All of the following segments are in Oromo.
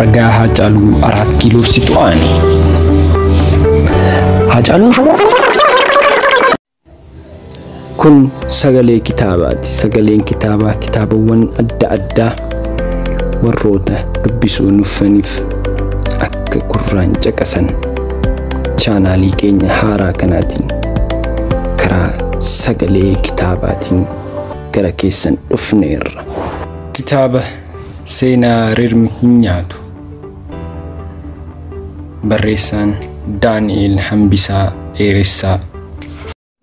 Ragaa Haacaaluu Araat Kiiloof situ aane. Haacaaluun kun sagalee kitaabaati. Sagaleen kitaabaa kitaabawwan adda addaa warroota dubbisuu nuffaniif akka gurraan caqasan chaanaalii keenya haaraa kanaatiin karaa sagalee kitaabaatiin gara keessan dhufneerra. Kitaaba Seenaa Rirmi Hin Nyaatu, barreessaan Daani'el Hambisaa Dheeressaa.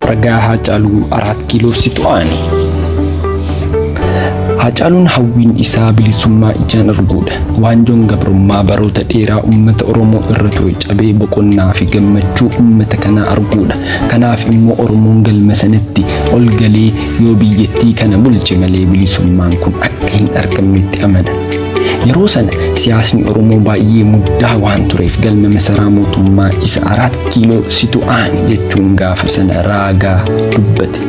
Ragaa Haacaaluu Araat Kiiloof situ aane. Haacaaluun hawwiin isaa bilisummaa ijaan arguudha. Waanjoon gabrummaa baroota dheeraa uummata Oromoo irra ture cabee boqonnaa fi gammachuu uummata kanaa arguudha. Kanaaf immoo Oromoon galma sanatti ol galee yoo biyyattii kana bulche malee bilisummaan kun akka hin argamnetti amana. Yeroo sana siyaasni Oromoo baay'ee muddaa waan tureef galma masaraa mootummaa isa Araat Kiiloo situ aane jechuun gaafa sana raagaa dubbate.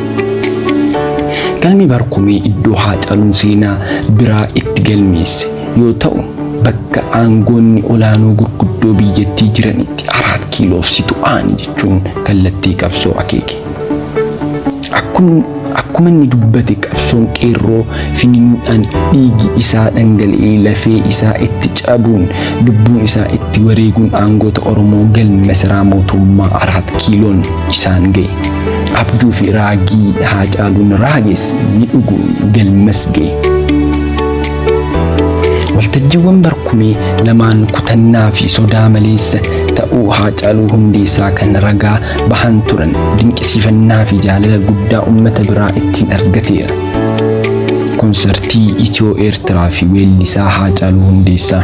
Galmi barkumee iddoo Haacaaluun seenaa biraa itti galmeesse yoo ta'u, bakka aangoonni olaanoo gurguddoo biyyattii jiranitti Araat Kiiloof situ aane jechuun kallattii qabsoo akeeke. Akkuma inni dubbate qabsoon qeerroo finiinuudhaan dhiigi isaa dhangala'ee lafee isaa itti cabuun lubbuun isaa itti wareeguun aangoota Oromoo galma masaraa mootummaa Araat Kiiloon isaan ga'e. Abjuu fi raagii Haacaaluun raages ni dhugu galmas ga'e. Waltajjiiwwan barkumee lamaan kutannaa fi sodaa maleessa ta'uu Haacaaluu Hundeessaa kan ragaa bahan turan dinqisiifannaa fi jaalala guddaa uummata biraa ittiin argateera. Konsartii Itiyoo Eertiraa fi weellisaa Haacaaluu Hundeessaa.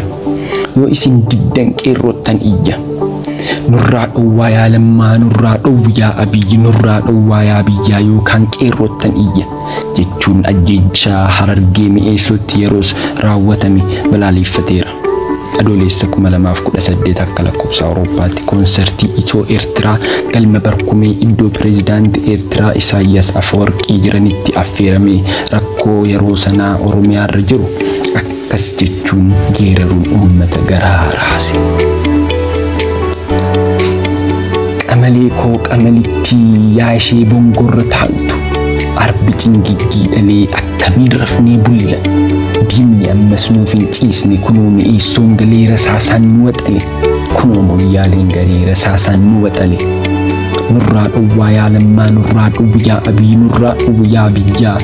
Yoo isin diddan qeerrottan iyya. Nurraa dhowwaa yaa Lammaa, nurraa dhowwi yaa Abiyyi, nurraa dhowwaa yaa biyyaa yookaan qeerrottan iyya jechuun ajjeechaa Harargee Mi'eessootti yeroos raawwatame balaaleffateera. Adoolessa 2018 akka lakkoofsa Awurooppaatti konsartii Itiyoo Eertiraa galma barkumee iddoo pireezidaantii Eertiraa Isaayyaas Afeworqii jiranitti affeeramee rakkoo yeroo sanaa Oromiyaarra jiru akkas jechuun geeraruun uummata garaa raase. Qamalee koo qamalitti yaa ishee bongorra taa'utu arbi cingiggii dhalee akkamiin rafnee bulla. Diinni ammas nuuf hin ciisne kunoo mi'eessoon galee rasaasaan nu waxale. Kunoo moyyaaleen galee rasaasaan nu waxale. Nurraa dhowwaa yaa Lammaa, nurraa dhowwi yaa Abiy, nurraa dhowwi yaa biyyaa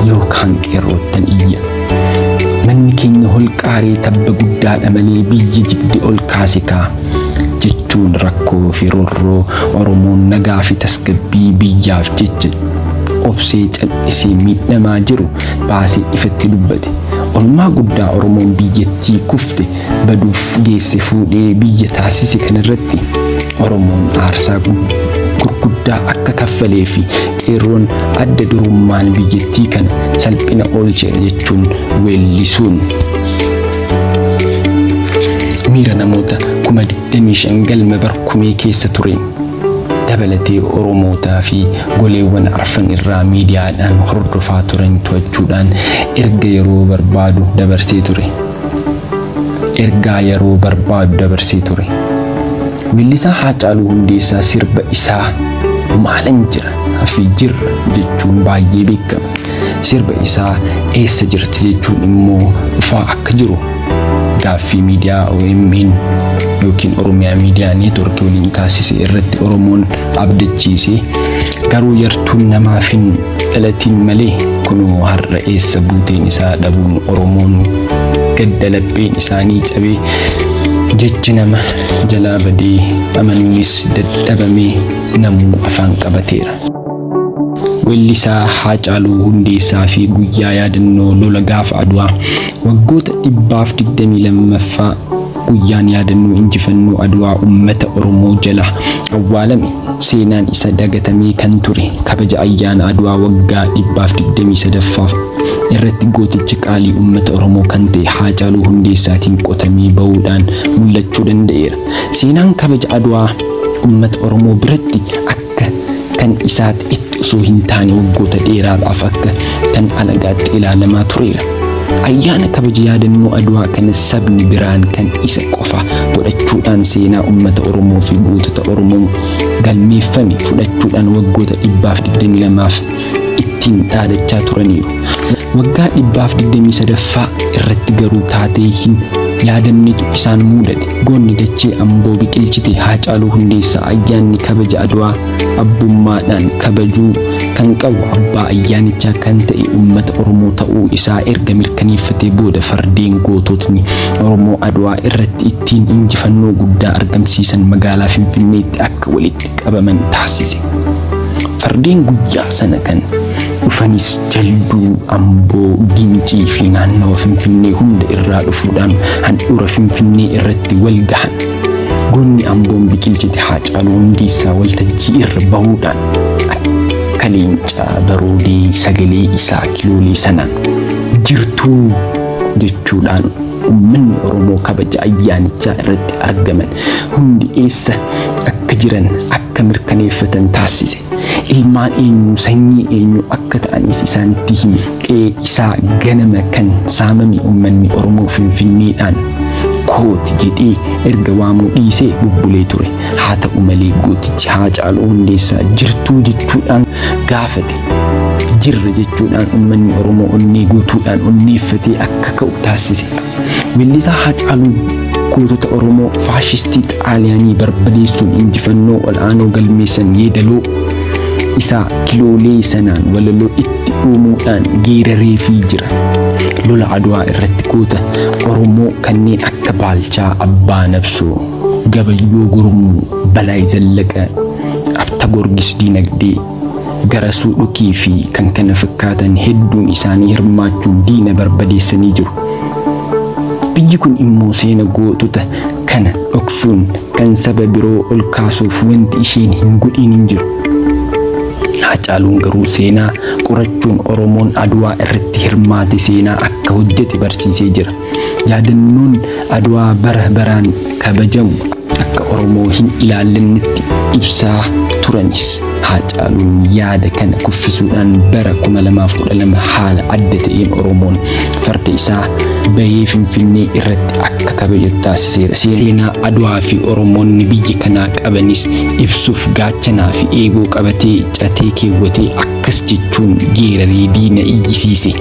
yookaan qeerroottan iyya. Manni keenya holqaaree tabba guddaadha malee biyya jigde ol kaase kaa jechuun rakkoo fi roorroo Oromoon nagaa fi tasgabbii biyyaaf jecha obsee cal'isee miidhamaa jiru baasee ifatti dubbate. Olmaa guddaa Oromoon biyyattii kufte baduuf geesse fuudhee biyya taasise kanarratti Oromoon aarsaa gurguddaa akka kaffalee fi qeerroon adda durummaan biyyattii kana salphina oolcheera jechuun weellisuun miira namoota 25,000 galma barkumee keessa tureen dabalatee Oromootaa fi goleewwan arfan irraa miidiyaadhaan hordofaa turan to'achuudhaan erga yeroo barbaadu dabarsee ture. Ergaa yeroo barbaadu dabarsee ture. Weellisaa Haacaaluu Hundeessaa sirba isaa maalan jira fi jirra jechuun baay'ee beekama. Sirba isaa eessa jirti jechuun immoo dhufaa akka jiru gaaffii miidiyaa OMN yookiin Oromiyaa Miidiyaa Neetworkii waliin taasise irratti Oromoon abdachiise garuu yartuun namaaf hin dhalatin malee kunoo har'a eessa buuteen isaa dhabuun Oromoon gadda lapheen isaanii cabee jechi nama jalaa badee amanuunis dadhabamee namuu afaan qabateera. Weellisaa Haacaaluu Hundeessaa fi guyyaa yaadannoo lola gaafa Aduwaa waggoota 122ffaa guyyaan yaadannoo injifannoo Aduwaa uummata Oromoo jala awwaalame seenaan isa dagatamee kan ture kabaja ayyaana Aduwaa waggaa 123ffaa irratti gooticha qaalii uummata Oromoo kan ta'e Haacaaluu Hundeessaatiin qotamee bahuudhaan mul'achuu danda'eera. Seenaan kabaja Aduwaa uummata Oromoo biratti akka kan isaatti itti osoo hin taane waggoota dheeraadhaaf akka kan alagaatti ilaalamaa tureera. Ayyaana kabaja yaadannoo Adwaa kana sabni biraan kan isa qofa godhachuudhaan seenaa uummata Oromoo fi gootota Oromoo galmeeffame fudhachuudhaan waggoota 122 ittiin dhaadachaa turaniiru. Waggaa 123ffaa irratti garuu taatee hin yaadamnetu isaan mudate. Goonni dachee Amboo biqilchite Haacaaluu Hundeessaa ayyaanni kabaja Adwaa abbummaadhaan kabajuu kan qabu abbaa ayyaanichaa kan ta'e uummata Oromoo ta'uu isaa erga mirkaneeffatee booda fardeen goototni Oromoo Adwaa irratti ittiin injifannoo guddaa argamsiisan magaalaa Finfinneetti akka walitti qabaman taasise. Fardeen guyyaa sana kan dhufanis Jalduu, Amboo, Gincii fi naannawa Finfinnee hunda irraa dhufuudhaan handhuura Finfinnee irratti wal gahan. Goonni Amboon biqilchite Haacaaluu Hundeessaa waltajjii irra bahuudhaan akka leencaa baroodee sagalee isaa kiloolee sanaan jirtuu jechuudhaan uummanni Oromoo kabaja ayyaanichaa irratti argaman hundi eessa akka jiran akka mirkaneeffatan taasise. Ilmaan eenyu sanyii eenyu akka ta'anis isaanitti hime. Qe'ee isaa ganama kan saamame uummanni Oromoo Finfinneedhaan kooti jedhee erga waamuu dhiisee bubbulee ture. Haa ta'u malee gootichi Haacaaluu Hundeessaa jirtuu jechuudhaan gaafate. Jirra jechuudhaan uummanni Oromoo onnee guutuudhaan onneeffatee akka ka'u taasise. Weellisaa Haacaaluu gootota Oromoo faashistii Xaaliyaanii barbadeessuun injifannoo ol'aanoo galmeessan yeedaloo isaa kiloolee sanaan walaloo itti uumuudhaan geerareefii jira. Lola Adwaa irratti goota Oromoo kanneen akka Baalchaa Abbaa Nabsoo, Gabayyoo Gurmuu, Balaay Zallaqa, Abta Gorgis Diinagdee, Garasuu Dhukii fi kan kana fakkaatan hedduun isaanii hirmaachuun diina barbadeessanii jiru. Biyyi kun immoo seena gootota kana dhoksuun kan saba biroo ol kaasuuf wanti isheen hin godhin hin jiru. Haacaaluun garuu seenaa qorachuun Oromoon Adwaa irratti hirmaate seenaa akka hojjete barsiisee jira. Yaadannoon Adwaa bara baraan kabajamu akka Oromoo hin ilaallannetti ibsaa turanis Haacaaluun yaada kana kuffisuudhaan bara 2012 haala adda ta'een Oromoon farda isaa bahee Finfinnee irratti akka kabajatu taasiseera. Seenaa Adwaa fi Oromoonni biyya kanaa qabanis ibsuuf gaachanaa fi eegoo qabatee catee keewwatee akkas jechuun geeraree diina iyyisiise.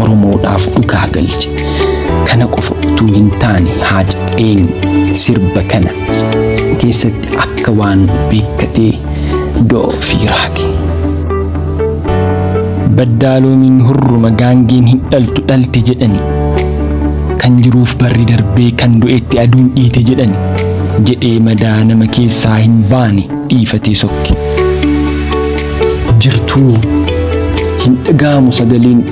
Oromoodhaaf dhugaa galche. Kana qofa utuu hin taane Haacaaleen sirba kana keessatti akka waan beekkatee du'a ofii raage. Baddaa loomiin hurruma gaangeen hin dhaltu dhalte jedhani. Kan jiruuf barri darbee kan du'etti aduun dhiite jedhani. Jedhee madaa nama keessaa hin baane dhiifatee sokke. Jirtuu hin dhaga'amu sagaleen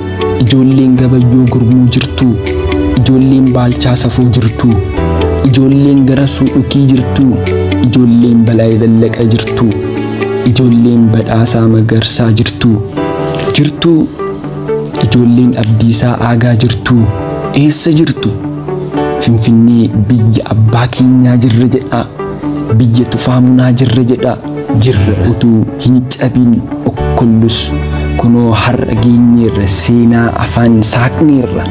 ijoolleen Gabayyoo Gurmuu jirtuu, ijoolleen Baalchaa Safuu jirtuu, ijoolleen Garasuu Dhukii jirtuu, ijoolleen Balaay Zallaqa jirtuu, ijoolleen Badhaasaa Magarsaa jirtuu, jirtuu ijoolleen Abdiisaa Aagaa jirtuu, eessa jirtu? Finfinnee biyya abbaa keenyaa jirra jedhaa, biyya Tufaa Munaa jirra jedhaa, jirra utuu hin cabin okkollus kunoo har'a geenyeerra seenaa afaan saaqneerra.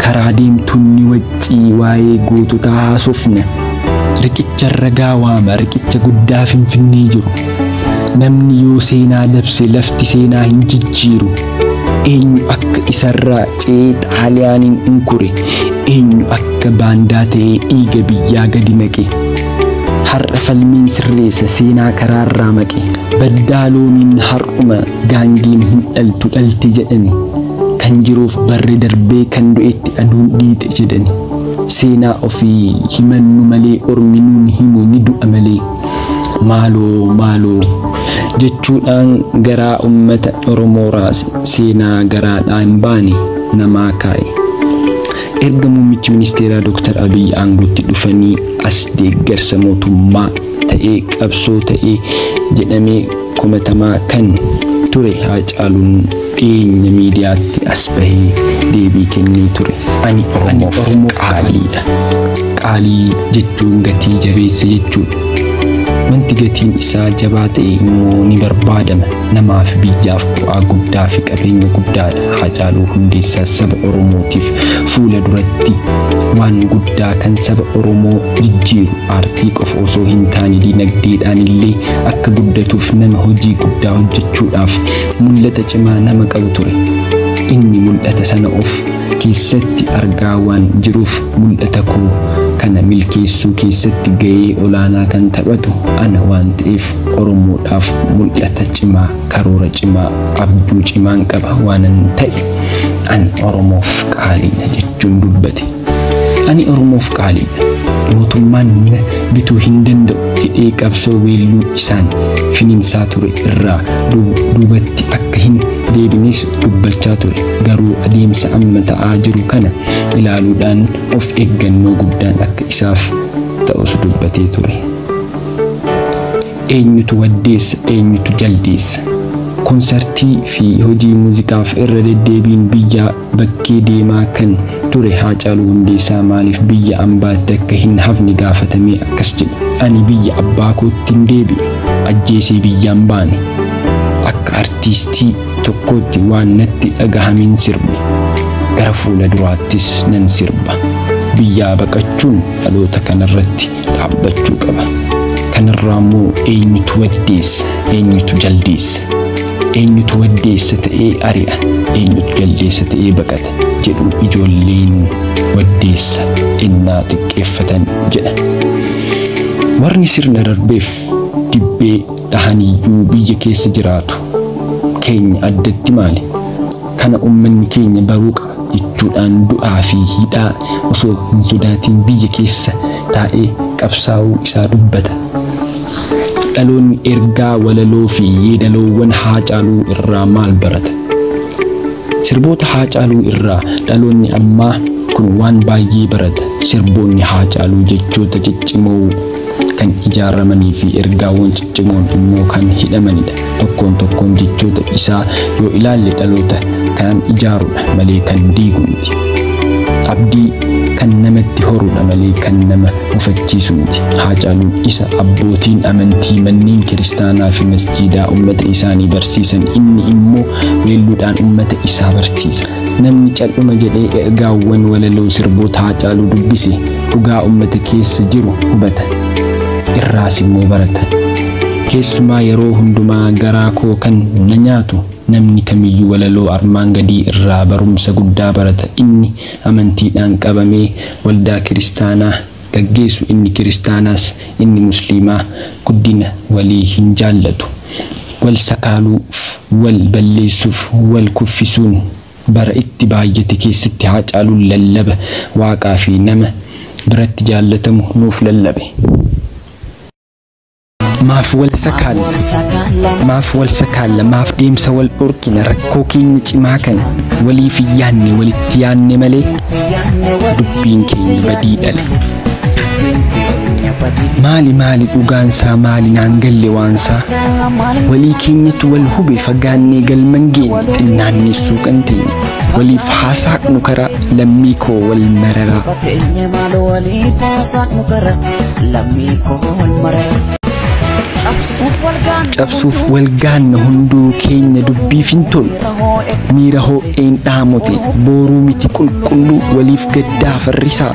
Karaa deemtuun ni waccii waa'ee goototaa haasofna. Riqicha ragaa waama riqicha guddaa Finfinnee jiru. Namni yoo seenaa dabse lafti seenaa hin jijjiiru. Eenyu akka isarraa ce'ee Xaaliyaaniin unkure, eenyu akka baandaa ta'ee dhiiga biyyaa gadi naqe. Har'a falmiin sirreessa seenaa karaarraa maqe. Baddaa loomiin har'uma gaangeen hin dhaltu dhalte jedhani. Kan jiruuf barri darbee kan du'etti aduun dhiite jedhani. Seenaa ofii himannu malee ormi nuun himu ni du'a malee. Maaloo maaloo jechuudhaan garaa uummata Oromoo raase seenaa garaadhaa hin baane namaa kaa'e. Erga muummichi ministeeraa Dr. Abiy aangootti dhufanii as deeggarsa mootummaa ta'ee qabsoo ta'ee jedhamee komatamaa kan ture Haacaaluun dhiyeenya miidiyaatti as bahee deebii kennee ture. Ani Oromoof qaaliidha. Qaalii jechuun gatii jabeessa jechuudha. Wanti gatiin isaa jabaa ta'e immoo ni barbaadama. Namaaf biyyaaf bu'aa guddaa fi qabeenya guddaadha. Haacaaluu Hundeessaa saba Oromootiif fuula duratti waan guddaa kan saba Oromoo jijjiiru aartii qofa osoo hin taane dinagdeedhaan illee akka guddatuuf nama hojii guddaa hojjechuudhaaf mul'ata cimaa nama qabu ture. Inni mul'ata sana of keessatti argaa waan jiruuf mul'ata koo kana milkeessuu keessatti gahee olaanaa kan taphatu ana waan ta'eef Oromoodhaaf mul'ata cimaa, karoora cimaa, abjuu cimaan qaba waanan ta'e ani Oromoof qaaliidha jechuun dubbate. Ani Oromoof qaaliidha. Mootummaan na bituu hin danda'u jedhee qabsoo weelluu isaan finiinsaa ture irraa duubatti akka hin deebines dubbachaa ture. Garuu adeemsa amma ta'aa jiru kana ilaaluudhaan of eeggannoo guddaan akka isaaf ta'us dubbatee ture. Eenyutu waddeessa, eenyutu jaldeessa? Konsartii fi hojii muuziqaaf irra deddeebiin biyya bakkee deemaa kan ture Haacaaluu Hundeessaa maaliif biyya ambaatti akka hin hafne gaafatamee akkas jedhe. Ani biyya abbaa kootti hin deebi'e, ajjeesee biyyaan baane. Akka artiistii tokkootti waan natti dhagahamin sirbe. Gara fuula duraattis nan sirba. Biyyaa baqachuun dhaloota kanarratti dhaabbachuu qaba. Kanarraa immoo eenyutu waddeessa, eenyutu jaldeessa? Eenyutu waddeessa ta'ee ari'a, eenyutu jaldeessa ta'ee baqata jedhu ijoolleen waddeessa innaa xiqqeeffatan jedha. Warri sirna darbeef dibbee dhahaniyyuu biyya keessa jiraatu. Keenya addatti maali? Kana uummanni keenya baruu qaba jechuudhaan du'aa fi hidhaa osoo hin sodaatiin biyya keessa taa'ee qabsaa'uu isaa dubbata. Dhaloonni ergaa walaloo fi yeedaloowwan Haacaaluu irraa maal barata? Sirboota Haacaaluu irraa dhaloonni ammaa kun waan baay'ee barata. Sirboonni Haacaaluu jechoota ciccimoo kan ijaaramanii fi ergaawwan ciccimoon immoo kan hidhamanidha. Tokkoon tokkoon jechoota isaa yoo ilaalle dhaloota kan ijaarudha malee kan diigu miti. Abdii kan namatti horudha malee kan nama mufachiisu miti. Haacaaluun isa abbootiin amantii manneen kiristaanaa fi masjiidaa uummata isaanii barsiisan inni immoo weelluudhaan uummata isaa barsiisa. Namni cal'uma jedhee ergaawwan walaloo sirboota Haacaaluu dubbise dhugaa uummata keessa jiru hubata. Irraas immoo barata. Keessumaa yeroo hundumaa garaa koo kan na nyaatu namni kamiyyuu walaloo armaan gadii irraa barumsa guddaa barata. Inni amantiidhaan qabamee waldaa kiristaanaa gaggeessu, inni kiristaanaas inni musliimaa guddina walii hin jaallatu. Wal sakaaluuf, wal balleessuuf, wal kuffisuun bara itti baay'ate keessatti Haacaaluun lallaba waaqaa fi nama biratti jaallatamu nuuf lallabe. Maaf wal sakaalla, maaf wal sakaalla, maaf deemsa wal dhorkina, rakkoo keenya cimaa kana waliif hin yaanne walitti yaanne malee dubbiin keenya badii dhale. Maali maali dhugaansaa maali naan galle waansaa walii keenyatu wal hube fagaannee galman geenye xinnaanneessuu kan teenye waliif haasaaqnu karaa lammii koo wal mararaa. Cabsuuf wal gaanna hunduu keenya dubbiif hin tolu. Miira ho'een dhaamote booruu miti qulqulluu waliif gaddaa farrisaa.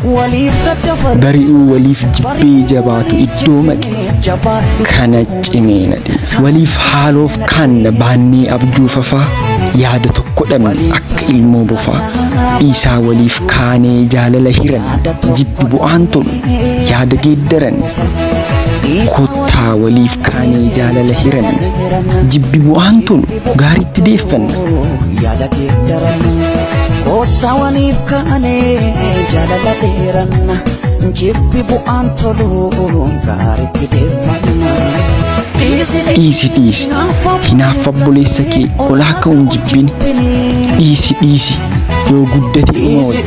Bari'uu waliif jibbee jabaatu iddoo maqe kana cimee na dhibe. Waliif haaloof kaanna baannee abjuu fafaa yaada tokko dhabne akka ilmoo bofaa. Dhiisaa waliif kaanee jaalala hiran jibbi bu'aan tolu yaada geeddaran. Kottaa waliif kaanee jaalala hiran jibbi bu'aan tolu gaariitti deeffanna. Yaada geeddaranna kottaa waliif kaanee jaalala dheeranna jibbi bu'aan tolu gaariitti deeffanna. Dhiisi dhiisi hinaaffa obboleessa kee olaa ka'uun jibbini. Dhiisi dhiisi yoo guddate dhuma wayya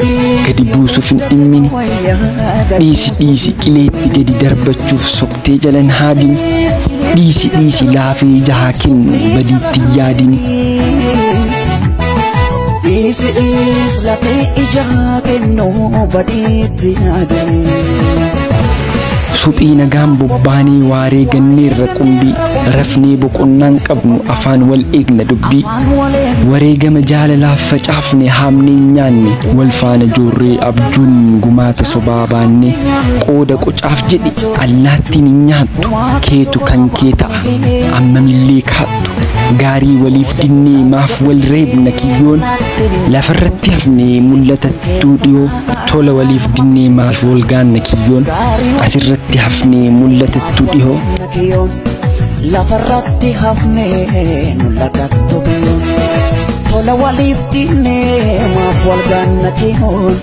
gadi buusuuf hin dhimmini. Dhiisi dhiisi qileetti gadi darbachuuf soqtee jalan haadini. Dhiisi dhiisi laafee jahaa kennu badiitti hin yaadini. Dhiisi dhiisi latee ijaa kennu badiitti yaadani. Suphii nagaan bobbaanee waaree ganneerra qumbii, rafnee boqonnaan qabnu, afaan wal eegna dubbii. Wareegama jaalalaaf facaafne haamnee nyaanne, wal faana joorree abjuun gumaata sobaa baanne. Qooda qocaaf jedhe allaattiin hin nyaattu, keetu kan kee ta'a ammamillee kaattu. Gaarii waliif dinnee maaf wal reebna kiyyoon, lafarratti hafnee mul'atattuu dhiyoo. Tola waliif dinnee maaf wal gaanna kiyyoon, asirratti hafnee mul'atattuu dhiyoo. Lafarratti hafnee mul'atattu biyyoon, tola waliif dinnee maaf wal gaanna kiyyoon,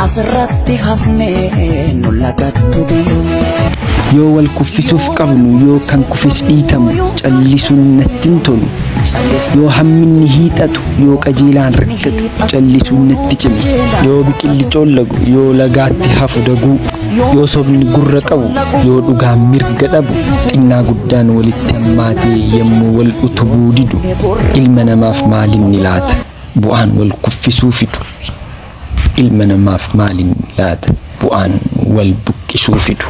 asirratti hafnee mul'atattu biyyoon. Yoo wal kuffisuuf qabnu, yoo kan kufes dhiitamu, callisuun natti hin tolu. Yoo hamminni hiixatu, yoo qajeelaan rakkatu, callisuun natti cima. Yoo biqilli coollagu, yoo lagaatti hafu daguu, yoo sobni gurra qabu, yoo dhugaan mirga dhabu, xinnaa guddaan walitti hammaatee yommuu wal utubuu didu, ilma namaaf maalinni laata bu'aan wal kuffisuu fidu? Ilma namaaf maalinni laata bu'aan wal buqqisuu fidu?